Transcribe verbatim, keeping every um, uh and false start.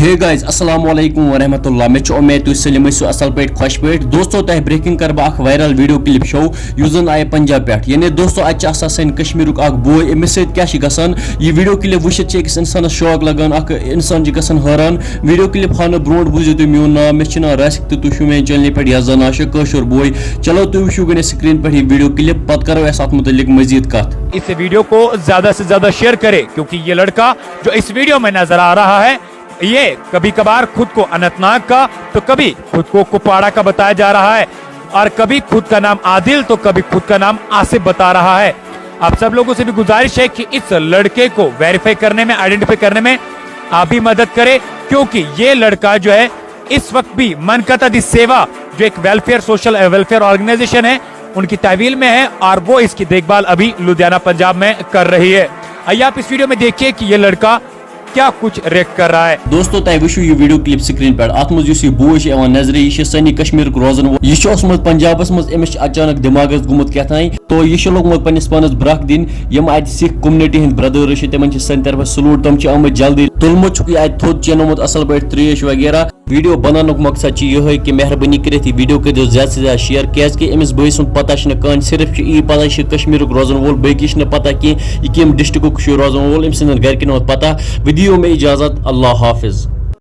Hey guys, السلام علیکم ورحمۃ اللہ۔ مےٚ چھِ اُمید تُہۍ سٲلِم ٲسِو اَصٕل پٲٹھۍ، خۄش پٲٹھۍ۔ دوستو، تۄہہِ برٛونٛہہ کِنۍ کَرٕ بہٕ اَکھ viral video clip show، یُس زَن آیہِ پنجاب پٮ۪ٹھ۔ یعنی دوستو، اَتہِ چھِ آسان سانہِ کشمیٖرُک اَکھ بوے، أمِس سۭتۍ کیٛاہ چھِ گژھان۔ یہِ video clip وٕچھِتھ چھِ أکِس اِنسانَس shock لَگان، اَکھ اِنسان چھِ گژھان حٲران۔ Video clip ہاونہٕ برٛونٛٹھ بوٗزِو تُہۍ میون ناو، مےٚ چھِ ناو راسِق تہٕ تُہۍ چھِو میٛانہِ channelہِ پٮ۪ٹھ، یَتھ زَن ناو چھُ کٲشُر بوے۔ چلو، تُہۍ وٕچھِو گۄڈٕنٮ۪تھ screen پٮ۪ٹھ یہِ video clip، پَتہٕ کَرو أسۍ اَتھ مُتعلِق مٔزیٖد کَتھ۔ اس ویڈیو کو زیادہ سے زیادہ شیئر کریں، کیونکہ یہ لڑکا جو اس ویڈیو میں نظر آ رہا ہے، یہ کبھی کبھار خود کو اننت ناگ کا تو کبھی خود کو کپواڑہ کا بتایا جا رہا ہے، اور کبھی خود کا نام عادل تو کبھی خود کا نام آصف بتا رہا ہے۔ آپ سب لوگوں سے بھی گزارش ہے کہ اس لڑکے کو ویریفائی کرنے میں، آئیڈینٹیفائی کرنے میں آپ بھی مدد کریں، کیونکہ یہ لڑکا جو ہے اس وقت بھی من کتا دی سیوا، جو ایک ویلفیئر، سوشل ویلفیئر آرگنائزیشن ہے، ان کی تحویل میں ہے اور وہ اس کی دیکھ بھال ابھی لدھیانہ پنجاب میں کر رہی ہے۔ آئیے آپ اس ویڈیو میں دیکھیے کہ یہ لڑکا کیا کچھ ریئیکٹ کر رہا ہے۔ دوستو، تۄہہِ وٕچھِو یہِ video clip screen پٮ۪ٹھ۔ اَتھ منٛز یُس یہِ بوے چھُ یِوان نظرِ، یہِ چھُ سٲنی کشمیٖرُک روزن وول۔ یہِ چھُ اوسمُت پنجابس منٛز، أمِس چھُ اچانک دٮ۪ماغس گوٚمُت کیٛاہ تام۔ تو یہِ چھُ لوٚگمُت پننِس پانس برٛکھ دِنۍ۔ یِم اَتہِ سِکھ community ہٕنٛدۍ brothers چھِ، تِمن چھِ سانہِ طرفہٕ salute۔ تِم چھِ آمٕتۍ جلدی۔ تُلمُت چھُکھ یہِ اَتہِ تھوٚد، چینومُت اصل پٲٹھۍ ترٛیش وغیرہ۔ Video بناونُک مقصد چھُ یِہوٚے کہِ مہربٲنی کٔرِتھ یہِ video کٔرۍزیو زیادٕ سے زیادٕ share، کیٛازِ کہِ أمِس بٲے سُنٛد پتہ چھُنہٕ کٲنٛسہِ، صرف چھُ یی پتہ یہِ چھُ کشمیٖرُک روزن وول، باقٕے چھُنہٕ پتہ کینٛہہ یہِ کَمہِ districtُک چھُ روزن وول، أمۍ سٕنٛدٮ۪ن گرِکٮ۪ن یوت پتہ۔ ودیو میں اجازت، اللہ حافظ۔